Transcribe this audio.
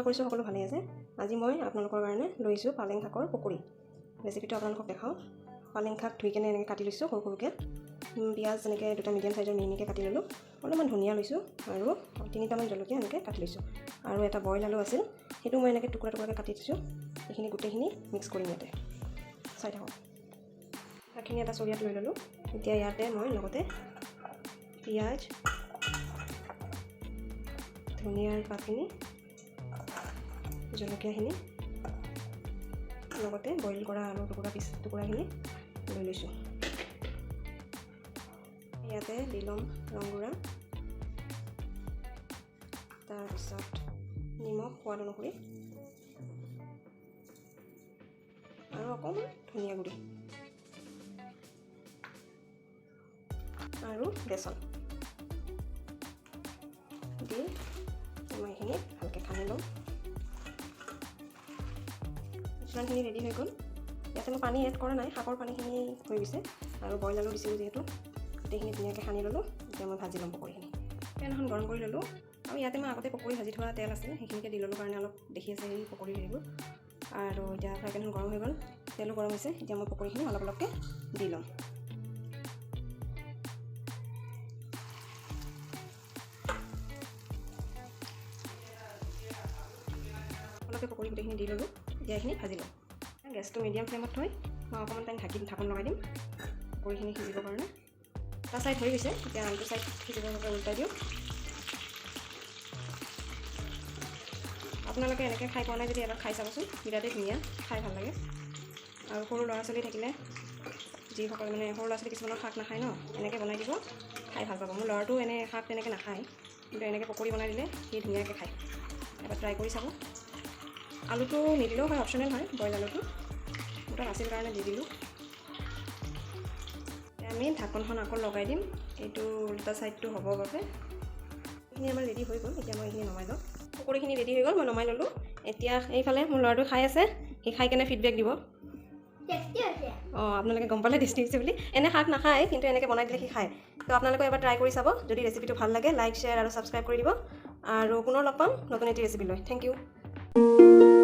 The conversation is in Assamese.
কৰিছোঁ সকলো ভালে আছে। আজি মই আপোনালোকৰ কাৰণে লৈছোঁ পালেং শাকৰ পকৰি। ৰেচিপিটো আপোনালোকক দেখাওঁ। পালেং শাক ধুই কেনে এনেকৈ কাটি লৈছোঁ সৰু সৰুকৈ। পিঁয়াজ এনেকৈ দুটা মিডিয়াম চাইজৰ মিহিমিহিকৈ কাটি ল'লোঁ। অলপমান ধনিয়া লৈছোঁ আৰু তিনিটামান জলকীয়া এনেকৈ কাটি লৈছোঁ। আৰু এটা বইল আলু আছিল, সেইটো মই এনেকৈ টুকুৰা টুকুৰাকৈ কাটি দিছোঁ। এইখিনি গোটেইখিনি মিক্স কৰিম ইয়াতে, চাই থাকক। শাকখিনি এটা চৰিয়াত লৈ ল'লোঁ। এতিয়া ইয়াতে মই লগতে পিঁয়াজ, ধনিয়াৰ পাতখিনি, জলকীয়াখিনি, লগতে বইল কৰা আলু টুকুৰা পিচ টুকুৰাখিনি লৈ লৈছোঁ। ইয়াতে দি ল'ম ৰং গুড়া, তাৰপিছত নিমখ সোৱাদ অনুসৰি আৰু অকণমান ধনিয়া গুড়ি আৰু বেচন দি মই এইখিনি ভালকৈ সানি ল'ম। মিশ্ৰণখিনি ৰেডি হৈ গ'ল। ইয়াতে মই পানী এড কৰা নাই, শাকৰ পানীখিনি হৈ গৈছে আৰু বইল আলু দিছিলোঁ যিহেতু। গোটেইখিনি ধুনীয়াকৈ সানি ল'লোঁ। এতিয়া মই ভাজি ল'ম পকৰিখিনি। পেন এখন গৰম কৰি ল'লোঁ আৰু ইয়াতে মই আগতে পকৰি ভাজি থোৱা তেল আছিল, সেইখিনিকে দি ল'লোঁ কাৰণে অলপ দেখি আছে এই পকৰি হেৰিবোৰ। আৰু এতিয়া ফ্ৰাই পেনখন গৰম হৈ গ'ল, তেলো গৰম হৈছে। এতিয়া মই পকৰিখিনি অলপ অলপকৈ দি ল'ম। অলপকৈ পকৰি গোটেইখিনি দি ল'লোঁ। এতিয়া এইখিনি ভাজি ল'ম। গেছটো মিডিয়াম ফ্লেমত থৈ মই অকণমান টাইম ঢাকন লগাই দিম পকৰিখিনি সিজিবৰ কাৰণে। এটা ছাইড হৈ গৈছে, এতিয়া আনটো ছাইড সিজিবৰ বাবে উল্টাই দিওঁ। আপোনালোকে এনেকৈ খাই পোৱা নাই যদি এবাৰ খাই চাবচোন, বিৰাটেই ধুনীয়া, খাই ভাল লাগে। আৰু সৰু ল'ৰা ছোৱালী থাকিলে, যিসকল মানে সৰু ল'ৰা ছোৱালী কিছুমানৰ শাক নাখায় ন, এনেকৈ বনাই দিব, খাই ভাল পাব। মোৰ ল'ৰাটো এনে শাক তেনেকৈ নাখায়, কিন্তু এনেকৈ পকৰি বনাই দিলে সি ধুনীয়াকৈ খায়। এবাৰ ট্ৰাই কৰি চাব। আলুটো নিদিলেও হয়, অপশ্যনেল হয়। বইল আলুটো মোৰ তাত আছিল কাৰণে দি দিলোঁ। আমি ঢাকনখন আকৌ লগাই দিম, এইটো উল্টা ছাইডটো হ'বৰ বাবে। এইখিনি আমাৰ ৰেডি হৈ গ'ল। এতিয়া মই এইখিনি নমাই ল'ম। পকৰিখিনি ৰেডি হৈ গ'ল, মই নমাই ল'লোঁ। এতিয়া এইফালে মোৰ ল'ৰাটো খাই আছে, সি খাই কেনে ফিডবেক দিব। অঁ, আপোনালোকে গম পালে টেষ্টি হৈছে বুলি। এনে শাক নাখায়, কিন্তু এনেকৈ বনাই দিলে সি খায়। তো আপোনালোকে এবাৰ ট্ৰাই কৰি চাব। যদি ৰেচিপিটো ভাল লাগে, লাইক, শ্বেয়াৰ আৰু ছাবস্ক্ৰাইব কৰি দিব। আৰু পুনৰ লগ পাম নতুন এটি ৰেচিপি লৈ। Thank you.